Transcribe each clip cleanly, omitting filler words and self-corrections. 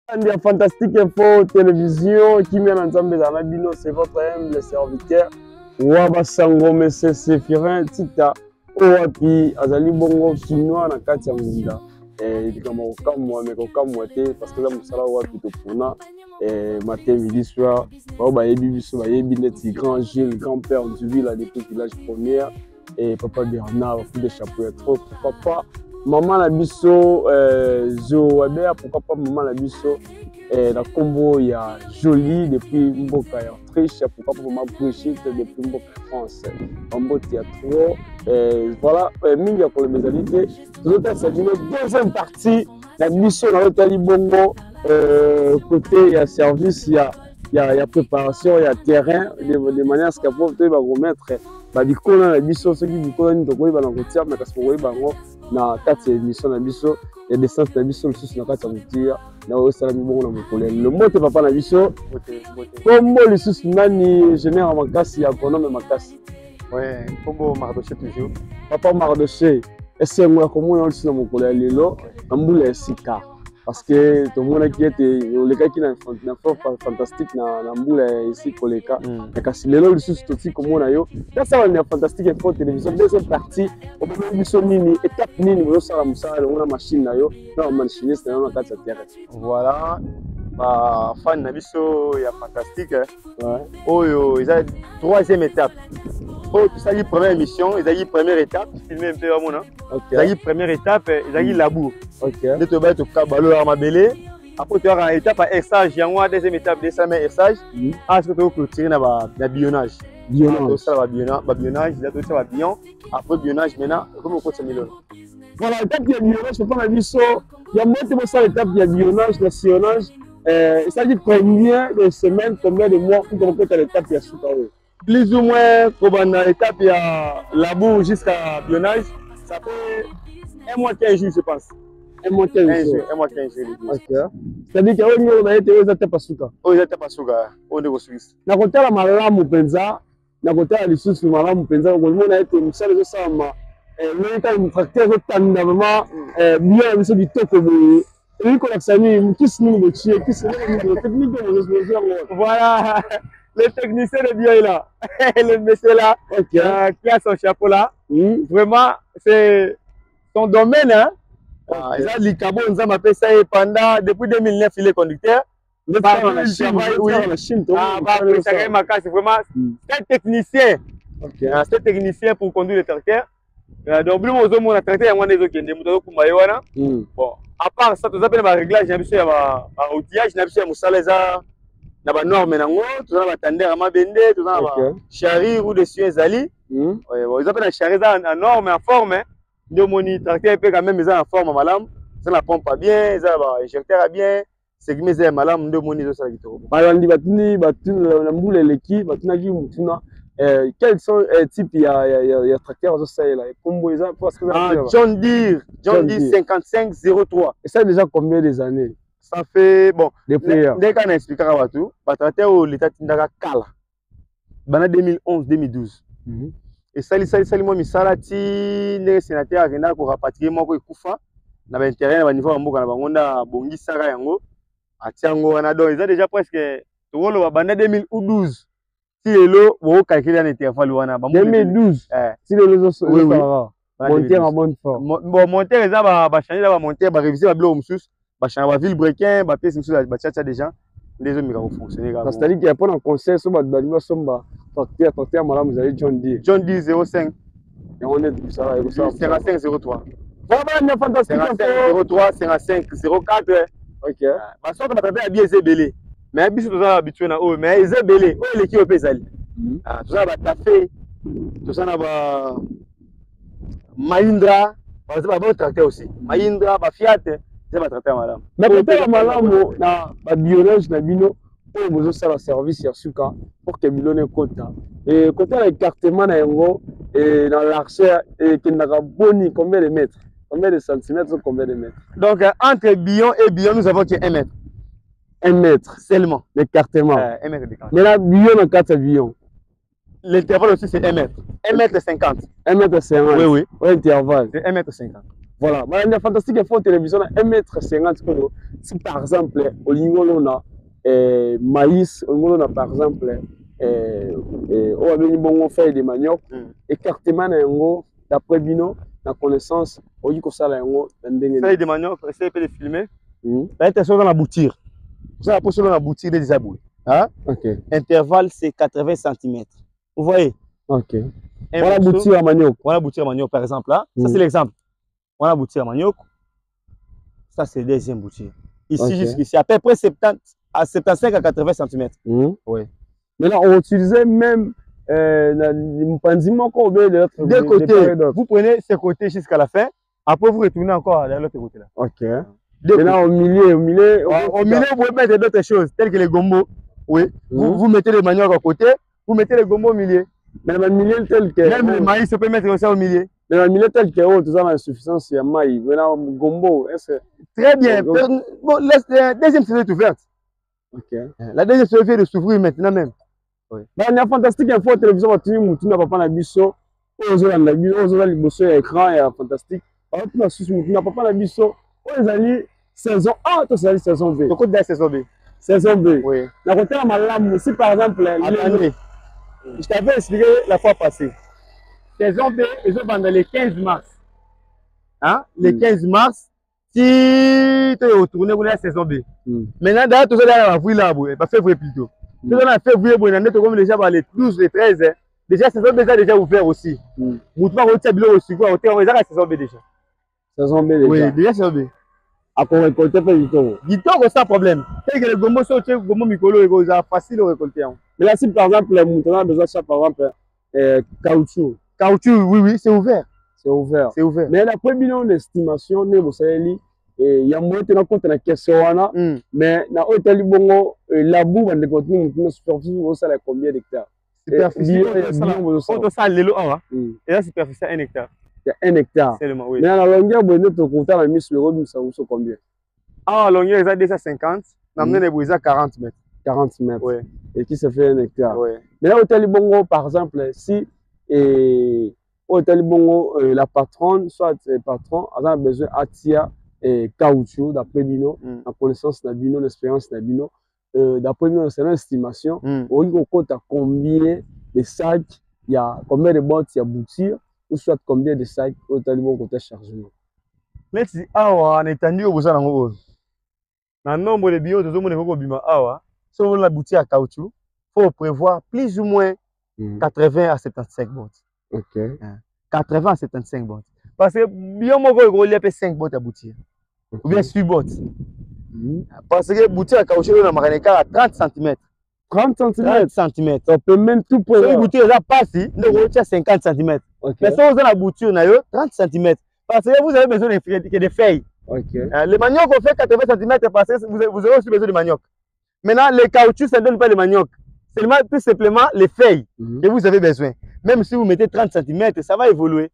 Ya Fantastique Info Télévision, kimia na Nzambe ezala na bino, c'est votre humble serviteur wa basango, monsieur Séphirin Tita, oyo wapi azali bongo kinois na kati ya ngunda. Likambo kokamwa, me kokamwa te, parce que eza mosala oyo wapi topona matin, midi, soir. Bao bayebi biso, bayebi neti grand Gilles, grand père du villa depuis village première, et papa Bernard, coup de chapeau ya trop, pourquoi pas mama na biso Zoaber, pourquoi pas mama na biso na kombo ya Jolie depuis mboka ya Autriche, pourquoi pas mama Brigitte depuis mboka ya France. Bambote ya trop. Voilà, mingi ya koloba ezali te. Tozotalisa bino deuxième partie na biso na otali bongo côté ya service ya préparation ya terrain, de manière à ce que po toyeba komettre babikona na biso. Soki bikona nini tokoyeba na kotia, me kasi bokoyeba yango na kati ya émission na biso ya descente na biso lisusu na kati ya motuya na oyo esalami bongo na mokolo ya lelo. Mbote, papa na biso. Kombo lisusu nani? Ingénieur makasi, agronome makasi. Ouais, kombo Mardoché toujours. Papa Mardoché, esengo ya komona lisusu na mokolo ya lelo na mbula ya sika, parce que tomonaki ete olekaki na Fantastique na mbula ya esi koleka. Kasi lelo lisusu toti komona yo tasala ya Fantastique Info Télévision, deuxième partie. Obomeli biso nini? Étape nini bozosala mosala elongo na machine na yo, na bamachiniste na yo na kati ya terrain? Voilà, bafan na biso ya Fantastique, oyo eza troisième étape. Oyo tosali première émission ezalaki première étape, filme mpe bamona, ezalaki première étape, ezalaki labour. Nde toyebaki tobalolaka mabele. Après toyaka na étape ya hersage. Yango wana deuxième étape, desalama hersage. Awa soki tokoclôturer na billonnage, tosala babillonnage, totia babillon. Après billonnage, maintenant ekomi kokotisa milona. Voilà, étape ya billonnage, papa na biso. Ya mbote, bosala étape ya billonnage na sillonnage, esalaki combien de semaines, combien de mois pour kokota l'étape ya suka oyo? Plus ou moins, kobanda étape ya labour jusqu'à billonnage, ça fait un mois 15 jours, je pense. Un mois 15 jours. Un mois 15 jours. Ok, c'est-à-dire que oyo ndenge oloba ete oyo eza te pasuka. Oyo eza te pasuka, oyo nde kosukisa. Na kotala malamu mpenza, na kotala lisusu malamu mpenza, okomona ete mosala ezosalama ndenge kaka tracteur ezotanda vraiment bien na biso kitoko boye. Elingi kolakisa nini? Kisi nini botie? Kisi technique oyo yango? Voilà, le technicien de bio est là, le monsieur là, qui a son chapeau là. Vraiment, c'est son domaine, hein. Eza likabo Nzambe apesa ye. Pendant, depuis 2009, il est conducteur. Bapesaka ye makasi. Vraiment, c'est un technicien. C'est un technicien pour conduire le tracteur. Donc biloko ozomona, tracteur yango wana ezokende, moto azokumba ye wana. Bon, à part ça, toza mpe na baréglage na biso ya baoutillage na biso ya mosala, eza na banorme nango. Toza na batendeur ya mabende, toza na bacharrie, roue de sillon ezali, eza mpe na charrie, eza na norme, en forme. Nde omoni tracteur mpe quand même eza na forme malamu, eza na pompe ya bien, eza na bainjecteur ya bien, segment eza ya malamu. Nde omoni ezosala kitoko. Balandi batuni, batuni na mbula eleki, batunaki mutuna: quels sont type ya tracteur azosalela? Kombo eza parce que Ah, John Deere, John Deere 5503. Et ça déjà combien des années? Ça fait, bon, depuis ndenge kaka na expliquaka bato, batracteur oyo leta tindaka kala bana 2011, 2012, esalisali mwa misala ti ndenge sénateur akendaka korapatrier moko ekufa na baintérêt na baniveau ya mboka na bango, nde abongisaka yango, atia yango wana. Donc eza déjà presque, tokoloba, banda 2012 ti lelo, bokocalculer na intervalle wana. 2012 ti lelo ezosalaka monteur en bonne forme? Bon, monteur eza bachange na bamonteur, barévise babiloko mosusu, bachange bavilebrequin, bapièce mosusu batiatia déjà, nde ezomeka kofonctionner kaka. C'est-à-dire que mpona conseil, so bato balingi basomba tracteur, tracteur malamu ezali John Deere. John Deere 05. Yango nde tosala ekosala. 55 03. Vraiment fantastique. 55 03, 55 04. Basorte batracteur ya bien eza ebele, mais biso toza habitué na oyo, mais eza ebele, oyo eleki oyo mpe ezali. Toza na baTAFE, toza na ba Mahindra, baza ba tracteur aussi, Mahindra, baFiat, eza batracteur malamu. Mais kotala malamu na babillonnage na bino oyo bozosala service ya suka pour que bilona ekota, kotala écartement na yango na largeur ekendaka boni? Combien de mètres, combien de centimètres, combien de mètres? Donc entre billon et billon, nous avons que 1 mètre. 1 mètre? Seulement. L'écartement. 1 mètre d'écartement. Mais là, billon na kati ya billon? L'intervalle aussi, c'est 1 mètre. 1 mètre 50. 1 mètre 50? Oui. Ouais, intervalle. C'est 1 mètre 50. Voilà, balandi ya Fantastique Info Télévision, na 1 mètre 50 oyo, si par exemple olingi olona maïs, olingi olona par exemple oyo babengi bongo feuille de manioc, écartement na yango, d'après bino na connaissance, okoki kosala yango na ndenge? Feuille de manioc, essaye pe de filmer. Peut-être soki na bouture, osala mpo solo na bouture nde eza boye, hein? Intervalle, c'est 80 cm, vous voyez? Ok. Voilà, bouture ya manioc. Voilà, bouture ya manioc par exemple là. Ça, c'est l'exemple. Voilà, bouture ya manioc. Ça, c'est deuxième bouture. Ici, jusqu'ici, à peu près 70 à 75 à 80 cm. Oui. Maintenant, on utilisait même mopanzi moko ou bien de l'autre? Deux côtés. Vous prenez ce côté jusqu'à la fin. Après, vous retournez encore de l'autre côté là. Ok. Maintenant, au milieu, au milieu, au milieu, vous pouvez mettre d'autres choses, telles que les gombos. Oui. Vous mettez les maniocs à côté, vous mettez les gombos au milieu. Mais le milieu tel que. Même le maïs, on peut mettre ça au milieu. Mais le milieu tel que, oh, tout ça, l'insuffisance, il y a maïs. Maintenant, gombo, est-ce que. Très bien. Bon, la deuxième saison est ouverte. La deuxième saison vient de s'ouvrir maintenant même. Oui. Ben, il y a Fantastique Info Télévision, tu mutuna papa na biso, oyo ozolanda biso, oyo ozoza liboso ya écran ya Fantastique. Batuna susu mutuna papa na biso, oyo ezali saison A to ezali saison B? Tokoti da saison B. Saison B. Oui. Na kotala malamu, si par exemple Attendez. Je t'avais expliqué la fois passée. Saison B, ezobanda le 15 mars. Hein? Le 15 mars, si tu es retourné pour la saison B. Maintenant, d'ailleurs, tout ça, là, avril, là, bah, février plutôt. Tout ça, février, bon, on est comme déjà bah, les 12, les 13. Hein. Déjà, saison B, déjà ouvert aussi. Moutouma, on tient bilo aussi, quoi, on tient, on est la saison B déjà. Saison B déjà. Oui, déjà saison B. À quoi récolter pas du tout. Du tout, sans problème. Tel que le gombo saute, le gombo mikolo, c'est facile à récolter. Hein. Mais là, si par exemple, le mouton a besoin de ça, par exemple, caoutchouc. Caoutchouc, oui, c'est ouvert. C'est ouvert. C'est ouvert. Mais la première estimation, vous savez, il y a moins de compte na question wana, mais na hôtel bongo labou bande continue mutu superficie osala combien d'hectares? Superficie osala lelo awa eza superficie 1 hectare. Ya 1 hectare seulement, oui. Mais na longueur boye to kota na miso le robimisa uso combien? Ah, longueur eza 250, na mnene boye eza 40 mètres. 40 mètres. Oui. Et qui se fait 1 hectare. Oui. Mais là hôtel bongo par exemple, si et hôtel bongo la patronne soit patron a besoin atia et caoutchouc d'après bino, la connaissance na bino, l'expérience na bino, d'après bino, c'est une estimation, on compte à combien de sacs, il y a combien de boîtes, il y a bouture, ou soit combien de sacs au bon côté chargement. Mais si awa on est tendu au besoin d'ango. Na nombre de bio tozo mona ko bima awa, so la bouture à caoutchouc, faut prévoir plus ou moins 80 à 75 boîtes. OK. 80 à 75 boîtes. Parce que bio moko il y a 5 boîtes à bouture. Ou bien 6 boîtes. Parce que bouture à caoutchouc on a à 30 cm. 30 cm. 30 cm. On peut même tout prendre. Si bouture là passe, on a 50 cm. Mais si on a la bouture 30 cm. Parce que vous avez besoin de feuilles. Le manioc, on fait 80 cm parce que vous avez aussi besoin de manioc. Maintenant, le caoutchouc, ça ne donne pas le manioc. Seulement, tout simplement, les feuilles que vous avez besoin. Même si vous mettez 30 cm, ça va évoluer.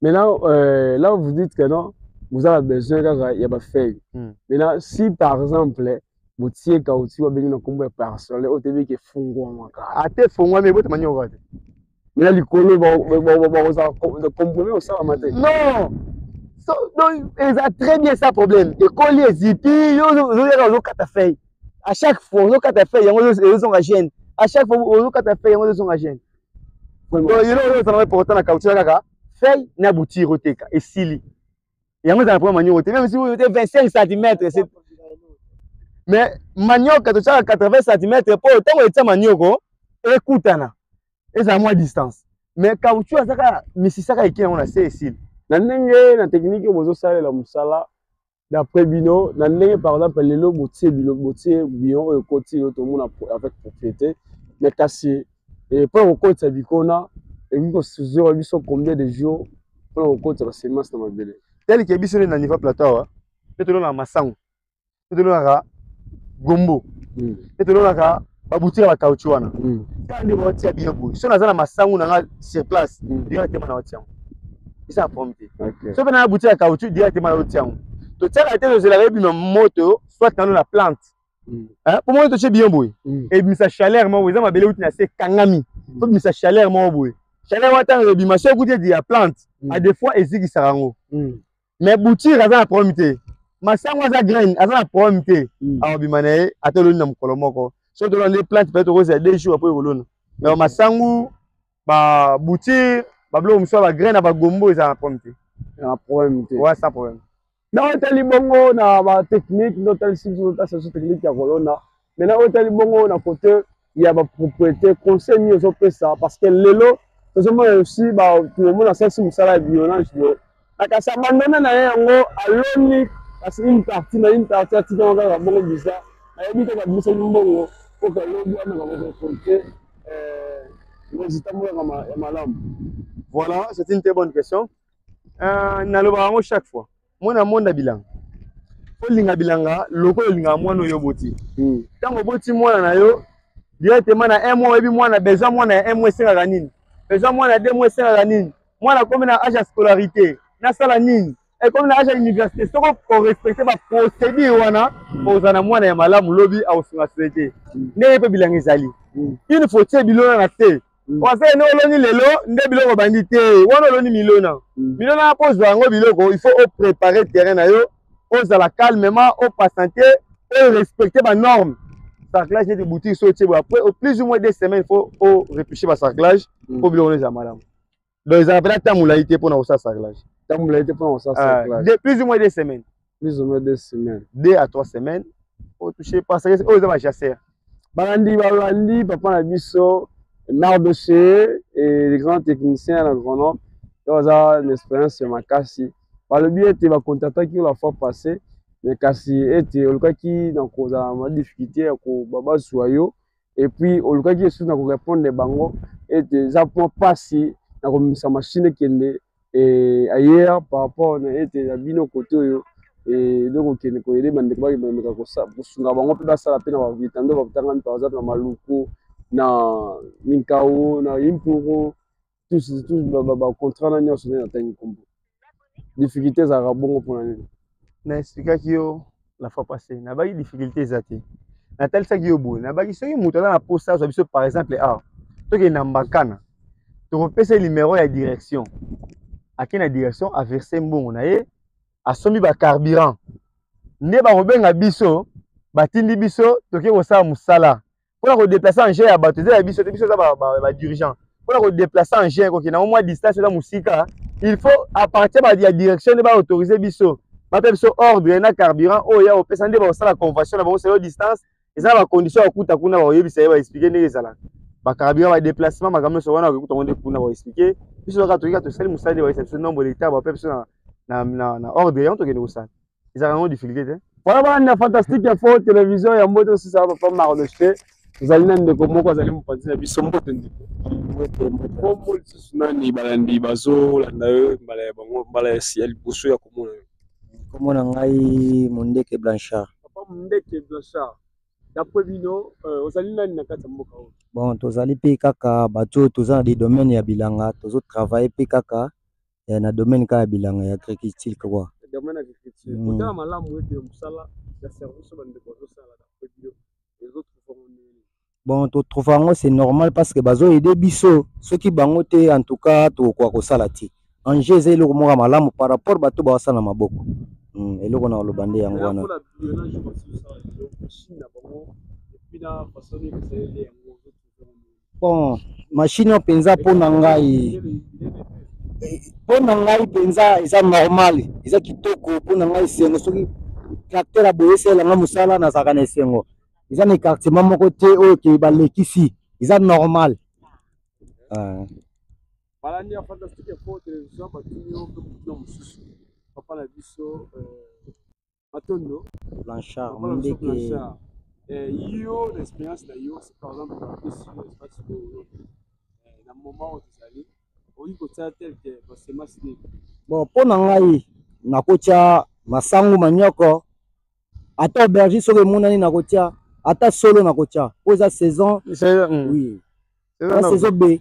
Maintenant, là, vous dites que non, vous avez besoin il y a des feuilles. Maintenant, si par exemple, vous tirez caoutchouc, vous avez un combo parcelle, vous avez qui fongwa. Ate fongwa mais votre manioc. Mais là, le colo, vous comprenez ça matin. Non. Donc, ils ont très bien ça problème. Et coller zipi, ils ont quatre feuilles. À chaque fois, ils ont quatre feuilles, ils ont la gêne. À chaque fois, ils ont quatre feuilles, ils ont la gêne. Donc, ils ont important la caoutchouc kaka. Feuille n'a bouti roteka et sili. Il y a un problème manioc, même si vous mettez 25 cm, c'est. Mais manioc, quand tu as 80 cm, pour autant que tu as manioc, écoute, et ça a moins distance. Mais caoutchouc, ça a Mississaka et qui on a c'est ici. Na ndenge na technique bozo salela musala d'après bino, na ndenge par exemple lelo botie bilo botie bion oyo koti yo to mona avec propriété, mais kasi et pour kokota bikona et ko suzura biso combien de jours pour kokota ba semence na mabele. Tel que biso na niveau plateau, peut na masango, peut na gombo, peut na ba boutique ba caoutchouc wana. Quand ndi botia bio boye, so naza na masango na sur place, directement na otia. Ça a promis. Sauf que dans la boutique à caoutchouc, directement au tien. Tu tiens la tête de la moto, soit dans la plante. Hein? Pour moi, tu es bien boy. Et puis sa chaleur, moi, vous avez ma c'est kangami. Faut que sa chaleur, moi, boy. Chaleur, moi, tant que ma soeur goûte de la plante. À des fois, et qui sarango. Mais bouture aza na problème te, masango aza graine, aza na problème te. Akobima na ye ata oloni na mokolo moko. Soki tolona nde plante, peut-être okozela 2 jours après kolona. Mais masangu, babouture, babiloko mosusu ya bagraine na bagombo, ezala na problème te. Na problème te. Ouais, sans problème. Na oyo etali bongo na batechnique nde otalisi biso, otalisa biso technique ya kolona. Maintenant, oyo etali bongo na côté ya bapropriété, conseil nini ozopesa? Parce que lelo tozomona aussi bato, omona asalisi mosala ya billonnage boye, na kasi abandonné na ye yango, aloni kasi une partie na une partie, atika yango kaka bongo bizarre. Nayebi te, babimisaki mbongo po ke lobi ameka korécolter résultat moko ya malamu. Voilà, c'est une très bonne question. Nalobaka yango chaque fois, mwana monda bilanga, olinga bilanga lokola olingaka mwana oyo oboti. Ntango oboti mwana na yo, directement na un mois oyebi mwana, besoin mwana ya un mois esengaka nini, besoin mwana ya 2 mois esengaka nini, mwana akomi na âge ya scolarité, nasala nini, ekomi na âge ya université. Soki orespecter baprocédure wana, ozala na mwana ya malamu, lobi akosunga société. Ndenge mpe bilanga ezali, une fois tie bilona na te, wasele nde oloni lelo nde biloko bandi te wana, oloni milona milona mpo ozwa yango biloko, il faut opréparer terrain na yo, ozala calmement, opatienter, orespecter banorme. Sarclage neti boutique, so otie boye, après plus ou moins 2 semaines, il faut orepêcher bacerclage mpo biloko wana ezala malamu. Donc ezala mpena ntango molai te mpona kosala sarclage. Ntango molai te mpona kosala sarclage. Plus ou moins 2 semaines. Plus ou moins 2 semaines. 2 à 3 semaines otouche, parce que oyo eza bajassère. Balandi, balandi papa na biso Mardoché et les grands techniciens na agronome oyo aza na expérience ya makasi. Balobi ete bakontaktaki yo la fois passée, mais kasi ete olukaki na kozala ma difficulté ya bazwa yo, et puis olukaki lisusu na korépondre bango ete eza mwa mpasi na komimisa machine ekende ailleurs par rapport na ete na bino kote oyo eloko okende koyede bandeko bakemeka kosunga bango mpe basala mpe na bavitando batangami, par exemple na Maluku, na Minkao, na Impuru, tous bacontrat na nyonso nde natangi nkombo. Difficulté ezalaka bongo mpona nini? Na expliquaki yo la fois passée, nabaki difficulté eza te. Natalisaki yo boye, nabaki soki moto aza na posa azwa biso, par exemple awa tokende na Mbakana, tokopesa numéro ya direction, ake na direction, averser mbongo na ye, asombi bacarburant, nde bakobenga biso, batindi biso, toke kosala mosala. Mpona kodéplacer engin ya bato, eza ya biso te, biso eza badirigeant. Mpona kodéplacer engin, kokende yango mwa distance eza mosika, il faut à partir ya direction nde baautoriser biso, bapesa biso ordre na carburant oyo ya kopesa, nde bakosala convention na bango selon distance. Eza na bacondition ya kokuta kuna, bakoyebisa ye, baexpliquer ndenge ezalaka, bacarburant, badéplacement, makambo nyonso wana bakokuta ngo nde kuna, bakoexpliquer biso. Kaka toyika, tosali mosala nde bayebisa biso nombre d'hectare, bapesa biso na ordre yango, tokende kosala. Ezalaka yango difficulté te. Voilà, bana Fantastique Info Télévision ya mbote, osisaka papa Mardoché. Tozali na ndeko moko azali mopanzi na biso. Mbote ndeko, kombo lisusu nani? Balandi bazolanda yo mbala ya bango, mbala ya liboso ya komona yo. Kombo na ngai Mondeke Blanchard. Papa Mondeke Blanchard, d'après bino, ozali nani na kati ya mboka oyo? Bon, tozali mpe kaka bato oyo toza na des domaine ya bilanga, tozotravailler mpe kaka na domaine kaka ya bilanga, ya agriculture quoi. Domaine agriculture. Kotala malamu ete mosala ya service oyo bandeko bazosala, d'après bino, ezotrouver ngo ndenge nini? Bon, totrouve yango c'est normal, parce que bazoaider biso. Soki bango te, en tout cas tokokoka kosala te. Engin eza eloko moko ya malamu par rapport bato bazosala na maboko. Eloko na koloba nde yango wana. Mpona billonnage bazosala lelo, machine na bango, et puis na façon nini basaleli yango, ozotrouver ngo ndenge? Bon, machine oyo mpenza, mpo na ngai mpenza eza normal, eza kitoko. Mpo na ngai esengo, soki tracteur ya boye esalelanga mosala, nazalaka na esengo. Eza na écartement moko te oyo ke balekisi, eza normal. Balandi ya Fantastique Info Télévision, batuni yo mpe motuna mosusu, papa na biso Matondo. Blanchard. Papa na biso. Mondeke. Blanchard, yo na expérience na yo, si par exemple bapesi yo espace oyo na moment oyo tozali, okoki kotia tel que basemence nini? Bon, mpo na ngai nakotia masangu, manioko, ata aubergine. Soki emonani nakotia ata solo, nakotia po eza saison. Oui, eza saison B.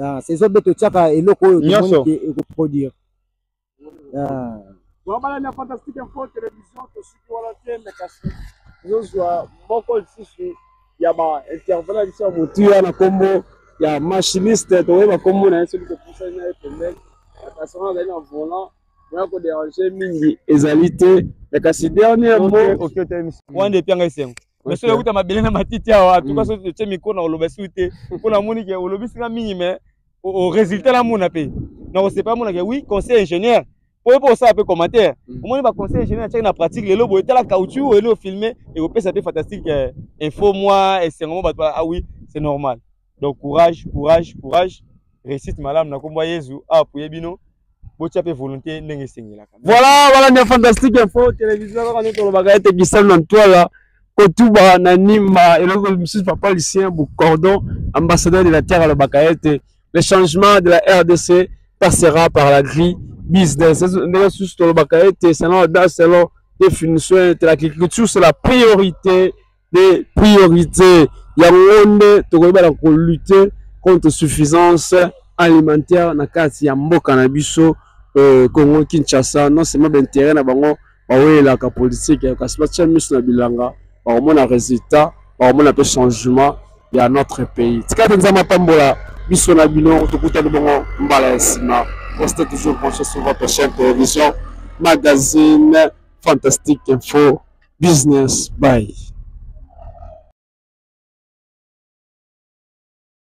Ah, saison B totiaka eloko oyo tomoni Nyonso. ke ekoproduire. Ah. Balandi ya Fantastique Info Télévision, tosuki wana te, me kasi tozozwa moko lisusu ya baintervenant biso ya motuya na nkombo ya machiniste. Tokoyeba nkombo na ye soki topusani na ye pembeni. Kasi wana azali na volant. Moya koderange mingi ezali te, mais kasi dernier mot. Wana epianga esengo. Mais soki okuta mabele na matiti awa, en tout cas soki otie micro na koloba su te, mpo namoni ke olobisi nga mingi, mais au résultat namona mpe nakosepa amona ke oui, conseil ingénieur po ye mpo osala mpe commentaire. Omoni baconseil ingénieur atiaki na pratique lelo boye, tala caoutchouc oyeli ofilme, ekopesa mpe Fantastique Info mwa esengo mo bato. Ah oui, c'est normal. Donc courage, courage, courage, réussite malamu na nkombo ya Yezu apuye bino, botia mpe volonté ndenge esengelaka. Voilà, voilà nde Fantastique Info Télévision, kaka nde tolobaka ete kisalu na ntwala, kotuba na nimba. Eloko mosusu, papa Lucien Boucordon, ambassadeur de la terre, alobaka ete le changement de la RDC passera par l'agri business. Ndenge susu tolobaka ete selon selon définition ete l'agriculture, c'est la priorité des priorités. Yango nde tokoyeba na kolutte contre suffisance alimentaire na kati ya mboka na biso Congo Kinshasa. Non seulement baintérêt na bango bawelelaka politique, kasi batia miso na bilanga, bakomona résultat, bakomona mpe changement ya notre pays. Tika te Nzambe apambola biso na bino. Tokutani bongo mbala ya nsima. Restez toujours branchés sur votre chaîne télévision magazine Fantastique Info Business. Bye.